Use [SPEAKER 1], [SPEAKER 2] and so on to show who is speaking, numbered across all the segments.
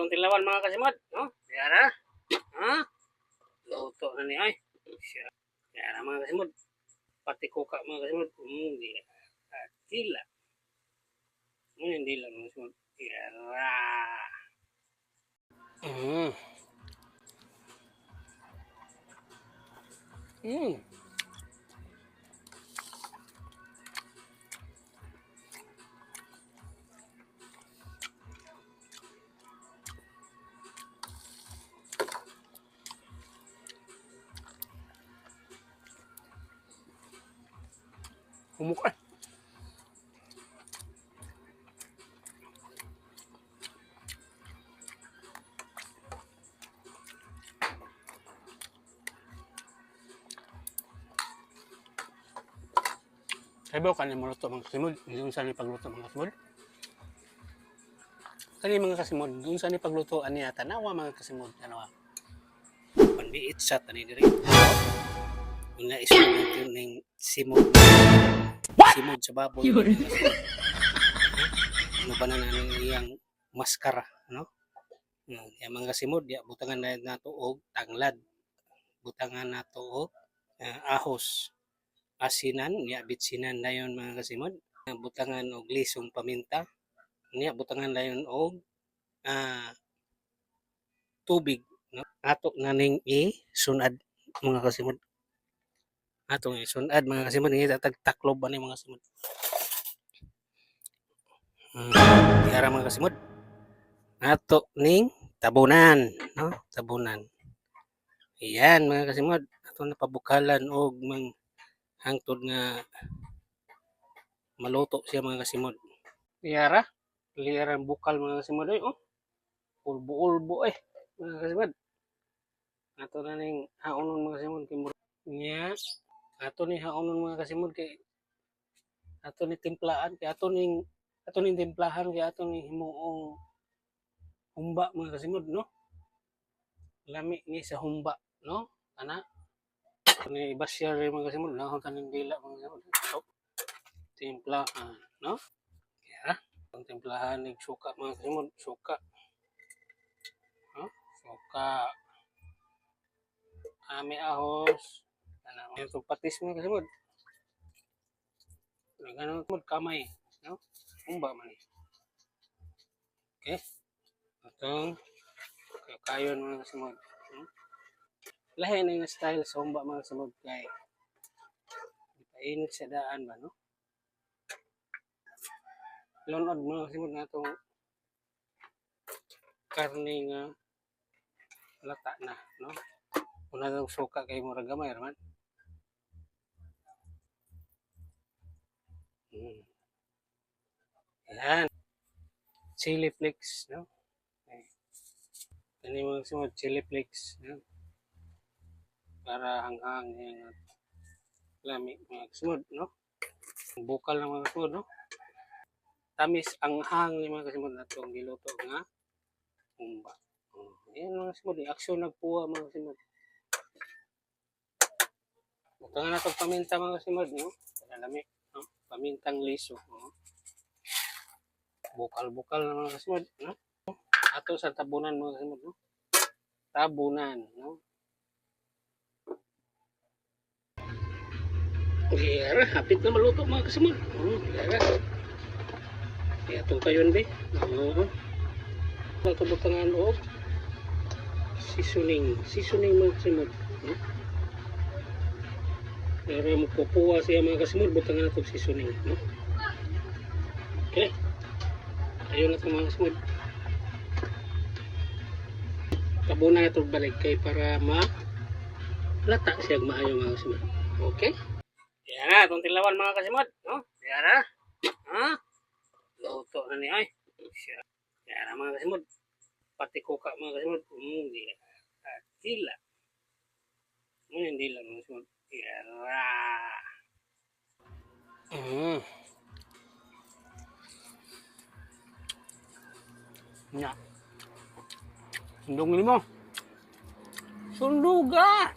[SPEAKER 1] Itong tilawan, mga kasimod, no? Yara. Ha? Luto na ni ay. Siya. Yara, mga kasimod. Pati kuka, mga kasimod. Di. Ah, dila. Hindi lang, mga kasimod. Yara. Humukay. Kaya ba kanin mo luto, mga kasimod? Doon sa ni pagluto, mga kasimod? Kani, mga kasimod, doon sa ni pagluto ani tanawa, mga kasimod, tanawa. Panbiit sa tani diri. Nga iso natin ning simod. Simod sa baboy. Ano ba na nanin iyang maskara, no? Yang mga kasimod, ya butangan na nato og tanglad. Butangan nato og ahos. Asinan, ya bitsinan dayon, mga kasimod. Butangan og lisong paminta. Nya butangan dayon og tubig, no? Ato na ning i-sunad, mga kasimod. Ato nga isunad, mga kasimod, nga tag taklob ani, mga kasimod. Diara, mga kasimod. Ato ning tabunan, no? Tabunan. Iyan, mga kasimod. Ato na pabukalan og mang hangtod nga maluto siya, mga kasimod. Liyara, liyara ang bukal, mga kasimod ay oh. Ulbo-ulbo eh, mga kasimod. Ato na ning haonon, mga kasimod, kay nya ato ni haonon, mga kasimod, kay ato ni timplaan, kay ato ning timplahan, kay ato ni himuong humba, mga kasimod, no? Lami ni sa humba, no? Ana ni ibasyar rin, mga kasimod, nahon taning dila, mga kasimod. So, timplahan, no? Kaya ang timplahan ni suka, mga kasimod, suka, no? Suka, ami ahos ana, yung patis, mga kasimod. Lagyan mo kamay, no? Humba man ni. Okay. Atong kayon, mga kasimod. Lahi na yung style sa humba, mga kasimod, kay painit sa daan ba, no? Lunod, mga kasimod, na itong karne nga lata na, no? Una ng suka kay murag gamay man. Ayan. Chili flakes, no? Okay. Kani, mga kasimod, chili flakes, no? Para hanghang yan at lami, mga kasimod, no? Bukal na, mga kasimod, no? Tamis anghang ni, mga kasimod, na itong giluto nga humba. Oh, ayan, mga kasimod, aksyon nagpuwa, mga kasimod. Butangan na itong paminta, mga kasimod, no? Para lami, no? Pamintang liso. Oh. Bukal-bukal na, mga kasimod, no? Ato sa tabunan, mga kasimod, no? Tabunan, no? Gera, hapit na maluto, mga kasimod. Oh, gera. Kaya itong kayon be. Oo. Ito butangan og seasoning. Seasoning, mga kasimod. No? Pero mo kukuha siya, mga kasimod, butangan nato seasoning, no? Okay. Ayun na ito, mga kasimod. Tabunan na ito balik kay para ma lata siya maayo, mga kasimod. Okay? Yan na, itong tilawan, mga kasimod. No? Yan na. Ha? Luto na ni ay. Siya. Yan na, mga kasimod. Pati kuka, mga kasimod. Di. Ah, dila. Hindi lang, mga kasimod. Yara. Nya. Sundong mo. Sunduga!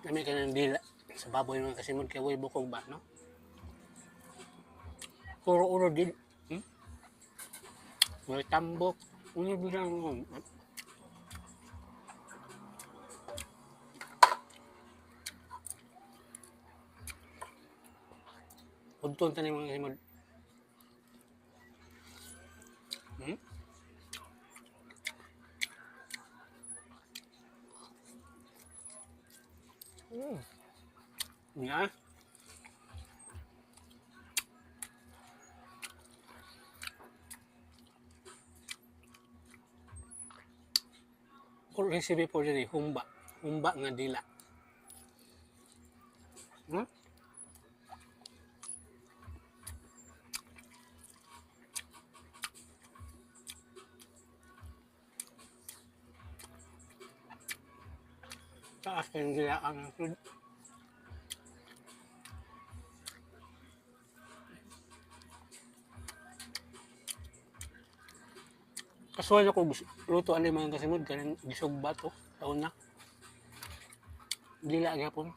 [SPEAKER 1] Lami ka ng dila sa baboy, mga kasimod, kay way bukog ba, no? Puro ulo din. May tambok. Ulo din lang. Udton tani, mga kasimod. Nga. Recipe po diri, humba. Humba nga dila. Taas kayong dila ang food. Kasual ako luto ani, mga kasimod, kanang gisugba to taon na. Dila gyapon.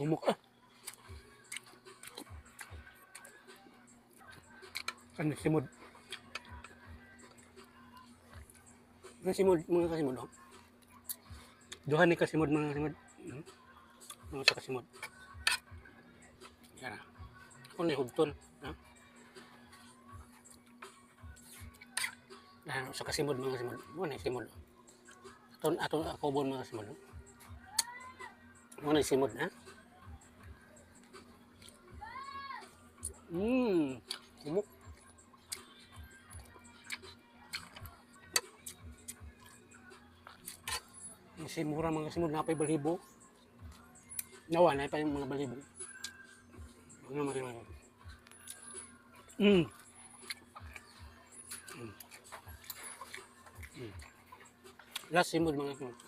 [SPEAKER 1] Humok ah. Ano, simod. Mga simod, mga kasimod, oh. Duha ni kasimod, mga kasimod. Mga sa kasimod. Yan ah. Ako ni hugton. Ha? Ah, sa kasimod, mga kasimod. Mo ni simod. Aton aton ako bon, mga kasimod. Mo ni simod ha. Humok. Kasi mura, mga kasimod, napay balibo. Nawa, na pa yung mga balibo. Ano mga kasimod? Last simod, mga kasimod.